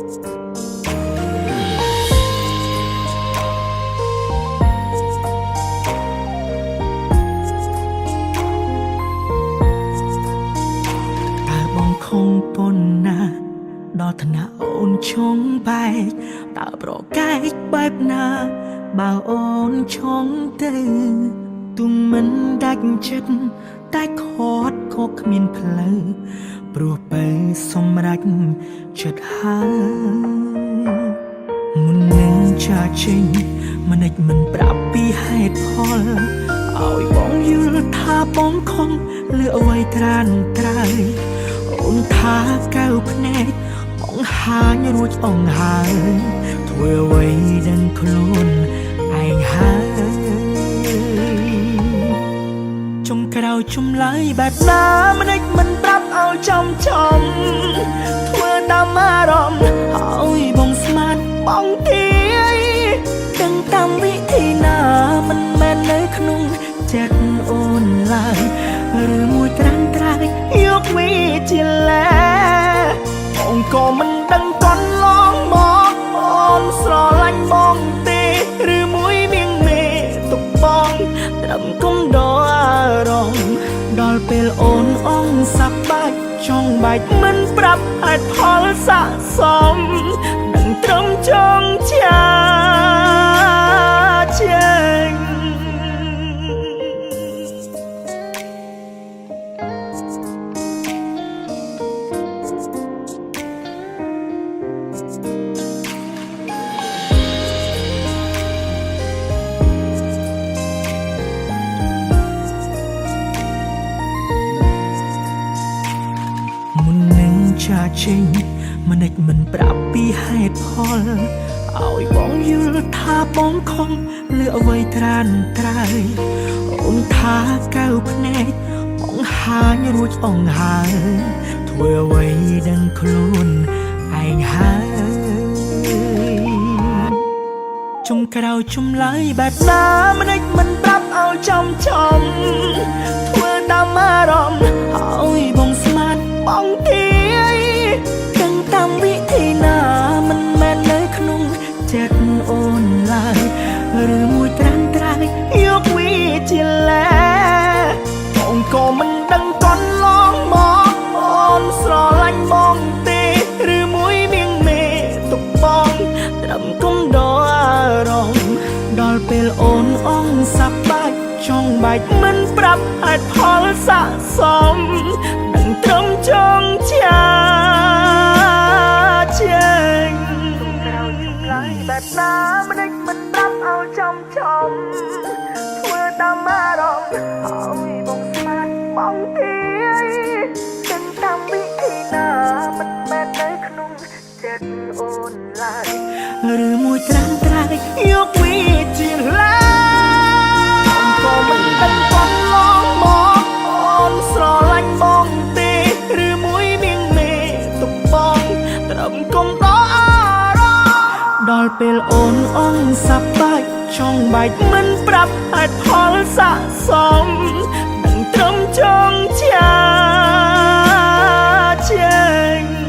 តើបងខំប៉ុណ្ណាដល់ថ្នាក់អូនឆុងបែកតើប្រកែកបែបណាបើអូនឆុងទៅទុំមិនដាច់ចិត្តតែខាត់ក៏គ្មានផ្លូវព្រោះបើសម្រេចចិត្តហើយមុននឹងចាចេញមិនេចមិនប្រាប់ពីហេតុផលឲ្យបងយល់ថាបងខំលើអ្វីត្រានត្រើយ អូនថាកៅភ្នែកបង្ហាញរួចអងហើយធ្វើអ្វីដឹងខ្លួនឯងហើយចុងក្រោយចម្លើយបែបណាម្ដេចមិនប្រាប់ឲ្យចំចំធ្វើតាមអារម្មណ៍ឲ្យបងស្មានបងទាយដឹងតាមវិធីណាមិនមែននៅក្នុងចិត្តអូនឡើយឬមួយត្រាំត្រាយយកវាជាលែបងក៏មិនដឹងកន្លងមកអូនស្រឡាញ់បងទេឬមួយនាងមេទុកបងត្រឹមគុំដអារម្មណ៍ដល់ពេលអូនអងសប្បាយចង់បែកមិនប្រាប់ហេតុផលស័កសមនឹងត្រឹមចងចាចេញ មុននឹងចាចេញមិនេចមិនប្រាប់ពីហេតុផលឲ្យបងយល់ថាបងខំលើអ្វីត្រានត្រើយអូនថាកៅភ្នែកបង្ហាញរួចអងហើយធ្វើអ្វីដឹងខ្លួនឯងហើយ ចុងក្រោយចម្លើយបែបណាម្ដេចមិនប្រាប់ឲ្យចំចំធ្វើតាមអារម្មណ៍ឲ្យបងស្មានបងទាយដឹងតាមវិធីណាមិនមែននៅក្នុងចិត្តអូនឡើយឬមួយត្រាំត្រាយយកវាជាលែបងក៏មិនដឹងកន្លងមកអូនស្រឡាញ់បងទេឬមួយនាងមេទុកបងត្រឹមគុំដអារម្មណ៍ដល់ពេលអូនអងសប្បាយចង់បែកមិនប្រាប់ហេតុផលស័កសមនឹងត្រឹមចងចាចេញក្រោយចម្លើយបែបណាម្ដេចមិនប្រាប់ឲ្យចំចំធ្វើតាមអារម្មណ៍ឲ្យបងស្មានបងទាយដឹងតាមវិធីណាមិនមែននៅក្នុងចិត្តអូនឡើយឬមួយត្រាំត្រាយយកវាជាឡាក៏មិនដឹងកន្លងមកអូនស្រឡាញ់បងទេឬមួយនាងមេទុកបងត្រឹមគុំដអារម្មណ៍ដល់ពេលអូនអងសប្បាយចង់បែកមិនប្រាប់ហេតុផលស័កសមនឹងត្រឹមចងចាចេញ។